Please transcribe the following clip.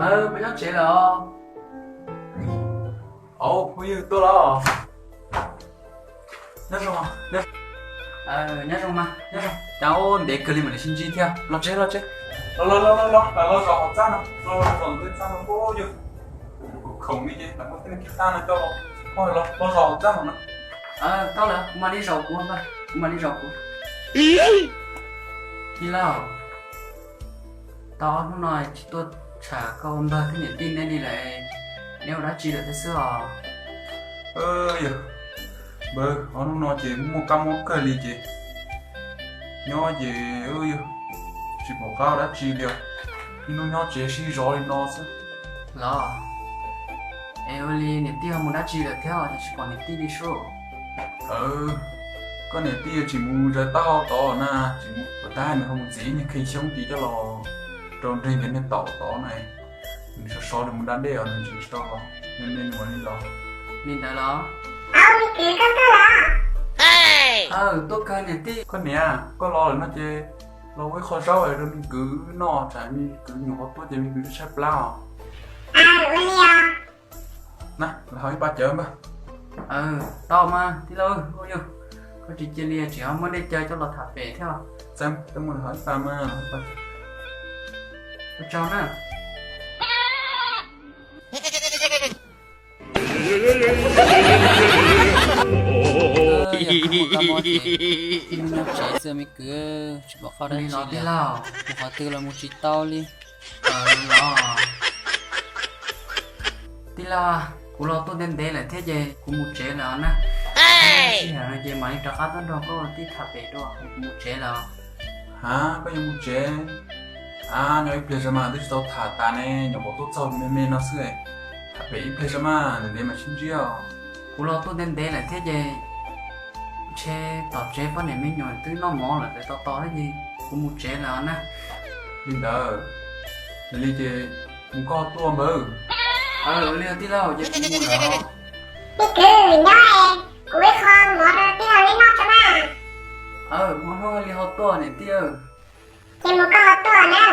Peb nyob tsev lawm os. Au, phooj ywg tuaj los. Nyob zoo, nyob zoo. Nyob zoo mas, nyob zoo. Cas ua ntev kawg li mam li sib ntsib thiab. Los tsev, los tsev. Los, los, los, los, los, los zov hauv txaj no, los, los zov hauv txaj no, yog kuv khoom li ces lam muab tej kiv taj no coj los, los, los zov hauv txaj no. Tau lawm, kuv mam li zaum kuv, kuv mam li zaum kuv. Tij laug, tau ob hnub no tsis tuaj tsham koj ua npawg thiab niam tij neb li lawm, neb ua dab tsi lawm thiab xwb os? Yog, npawg, ob hnub no ces muaj kab mob kawg li ces nyob ces yog tsis pom qab ua dab tsi li os, ib hnub nyob tsev sib zov li no xwb. Los, es ua li niam tij ho mus dab tsi lawm thiab es tsis pom niam tij li sub? Koj niam tij tsis mus zais taub hau tod na, tsis mus, puas tab nws ho mus ntxiv niag kheej xyoob tid coj los rau nreeg cov niag taum tod na, nws sov sov nws mus da dej os, nws tsis tau los, me me nws mam li los. Li ntawd los? Au, me kwv koj tuaj los? Tuaj kawg niam tij. Koj niam, koj los lawm no ces los ua ib qho zaub es rau me kwv noj, tsam me kwv nyuam qhuav tuaj ces me kwv tshaib plab os. Ua li os. Na, los hau ib pas cawv npawg. Tau mas tij laug, ua yog koj tsis cia li tseem ho muab dej cawv coj los tham pem thiab. Txeeb, koj mus los hau ib pas mas, ua tsaug na. Yog koj mus kab mob ces ib hnub nyob tsev xwb me kwv, tsis pom qab ua dab tsi li. Mus qhov twg los mus tsis tau li. Los, tij laug, kuv los tuaj ntev ntev lawm thiab ces kuv mus tsev lawm os na. Sij hawm no ces mam li rov qab tuaj nrog koj ua tij tham pem dua, kuv mus tsev lawm os. Ha, koj yuav mus tsev? A, nyob ib pliag tso mas, twb tsis tau tham tas ne, nyuam qhuav tuaj txog me me no xwb. Tham pem ib pliag tso mas, ntev ntev mam sib ntsib os. Kuv los tuaj ntev ntev lawm thiab ces ntshe tom tsev poj niam me nyuam twb noj mov lawm, tos tos thiab ces kuv mus tsev lawm os na. Li ntawd, yog li ces mus koj tuaj npawg. Li tij laug, ces kuv mus lawm os. Me kwv, nyob es kuv ib qho mov rau tij laug neb noj tso mas. Mus hnub li ho tuaj niam tij. Ces mus koj ho tuaj na.